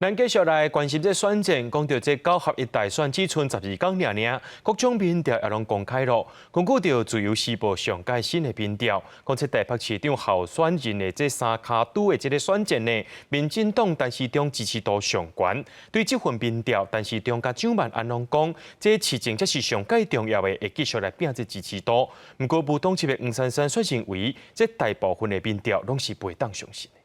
咱繼續來關心這選戰，講著這九合一大選只賰12工爾爾，各種民調也攏公開囉。根據著自由時報上蓋新的民調，講這台北市長候選人的這三跤拄的這个選戰呢，民進黨陳時中支持度上懸。對這份民調，陳時中佮蔣萬安攏講，這市政才是上蓋重要的，會繼續來拼這支持度。毋過無黨籍的黃珊珊卻認為，這大部分的民調攏是袂當相信的。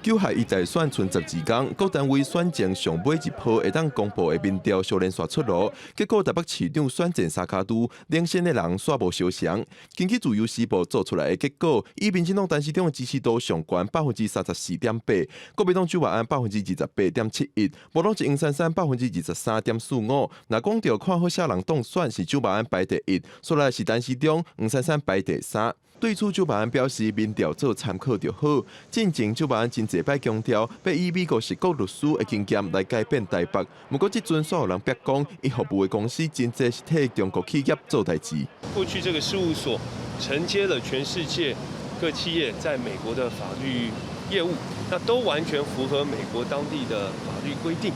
九合一大選賰12工，各單位選前上尾一波會當公布的民調相連紲出爐，結果台北市長選戰三跤拄，領先的人煞無相像。根據自由時報做出來的結果，以民進黨陳時中的支持度上懸34.8%，國民黨蔣萬安28.71%，無黨籍黃珊珊23.45%。若講著看好啥人當選，是蔣萬安排第一，煞來是陳時中、黃珊珊排第三。對此，蔣萬安表示，民調做參考就好。進前蔣萬安真濟擺強調，欲以美國矽谷律師的經驗來改變台北。毋過這陣煞有人煏講，伊服務的公司真濟是替中國企業做代誌。過去這個事務所承接了全世界各企業在美國的法律業務，那都完全符合美國當地的法律規定。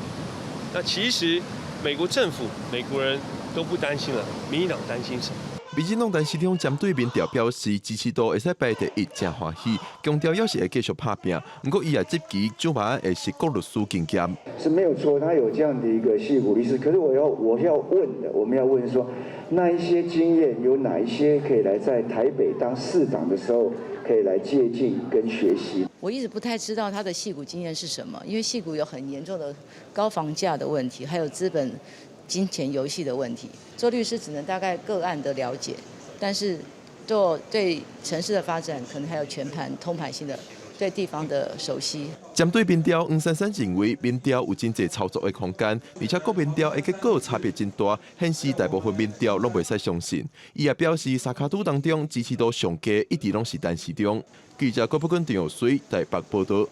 那其實美國政府、美國人都不擔心了，民進黨擔心什麼？民進黨陳時中針對民調表示支持度會使排第一，誠歡喜，強調猶是會繼續拍拚。毋過伊也質疑蔣萬安的矽谷律師經驗。是沒有錯，他有這樣的一個矽谷律師。可是我要問的，我們要問說，那一些經驗有哪一些可以來在台北當市長的時候可以來借鑑跟學習？我一直不太知道他的矽谷經驗是什麼，因為矽谷有很嚴重的高房價的問題，還有資本金錢遊戲的問題。做律師只能大概個案的了解，但是做對城市的發展，可能還有全盤通盤性的對地方的熟悉。針對民調，黃珊珊認為民調有真濟操作的空間，而且各民調的結果差別真大，顯示大部分民調攏袂使相信。伊也表示，三跤拄當中支持度上低，一直攏是陳時中。記者郭寶君、陳玉水台北報道。